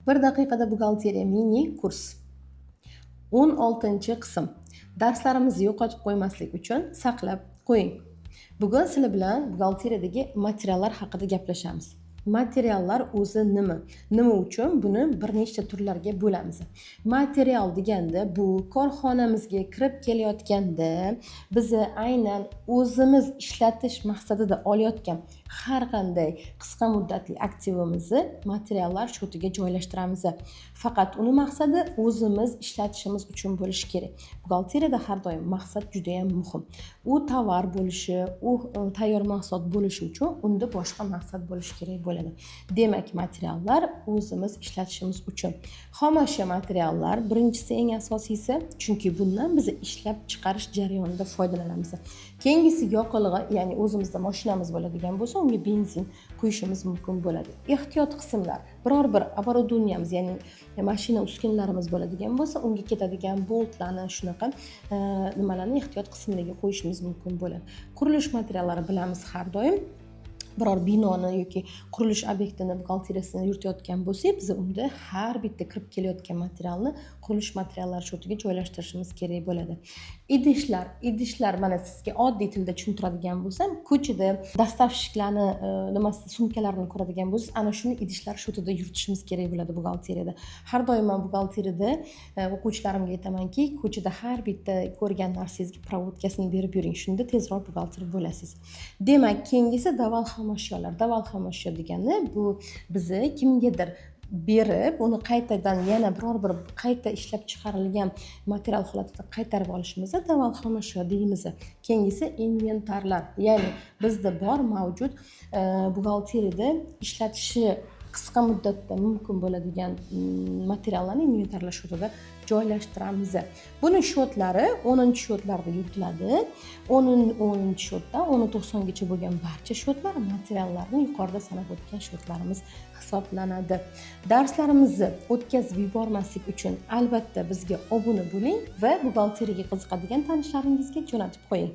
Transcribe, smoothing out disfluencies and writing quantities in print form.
Bir daqiqada buxgalteriya mini kurs. 16-qism. Darslarimizni yo'qotib qo'ymaslik uchun saqlab qo'ying. Bugun sizlar bilan buxgalteriyadagi materiallar haqida gaplashamiz. Materiallar o'zi nima? Nima uchun buni bir nechta turlarga bo'lamiz? Material deganda bu korxonamizga kirib kelayotganda bizni aynan o'zimiz ishlatish maqsadida olayotgan har qanday qisqa muddatli aktivimizni materiallar счёт iga joylashtiramiz. Faqat uni maqsadi o'zimiz ishlatishimiz uchun bo'lishi kerak. Buxgalteriyada har doim maqsad juda ham muhim. U tovar bo'lishi, u tayyor mahsulot bo'lishi uchun unda boshqa maqsad bo'lishi kerak bo'ladi. Demak, materiallar o'zimiz ishlatishimiz uchun. Xomashyo materiallar birinchisi, eng asosiysi, chunki bundan biz ishlab chiqarish jarayonida foydalanamiz. Keyingisi yoqilg'i, ya'ni o'zimizda mashinamiz bo'ladigan bo'lsa, unga benzin quyishimiz mumkin bo'ladi. Ehtiyot qismlar, biror bir оборудование miz, ya'ni mashina uskunalarimiz bo'ladigan bo'lsa, unga ketadigan boltlarni, shunaqa nimalarni ehtiyot qismlariga qo'yishimiz mumkin bo'ladi. Qurilish materiallari, bilamiz, har doim biror binoni yoki qurilish obyektini buxgalteriyasini yuritayotgan bo'lsak, biz unda har bitta kirib kelayotgan materialni qurilish materiallari счёт iga joylashtirishimiz kerak bo'ladi. Idishlar, idishlar, mana sizga oddiy tilda tushuntiradigan bo'lsam, ko'chada доставщик larni nimasi, sumkalarini ko'radigan bo'lsangiz, ana shuni idishlar счёт ida yuritishimiz kerak bo'ladi buxgalteriyada. Har doim man buxgalteriyada o'quvchilarimga aytamanki, ko'chada har bitta ko'rgan narsangizga проводка sini berib yuring, shunda tezroq buxgalter bo'lasiz. Demak, keyingisi daval xomashyolar. Daval xomashyo degani bu bizni kimgadir berib, uni qaytadan yana biror bir qayta ishlab chiqarilgan material holatida qaytarib olishimizni daval xomashyo deymiz. Keyingisi inventarlar, ya'ni bizda bor mavjud buxgalteriyada ishlatishi qisqa muddatda mumkin bo'ladigan materiallarni inventarlar счёт ida joylashtiramiz. Buni счёт lari 10-счёт larda yuritiladi. 10-счёт dan 10.90gacha bo'lgan barcha счёт lar materiallarni yuqorida sanab o'tgan счёт larimiz hisoblanadi. Darslarimizni o'tkazib yubormaslik uchun albatta bizga obuna bo'ling va buxgalteriyaga qiziqadigan tanishlaringizga jo'natib qo'ying.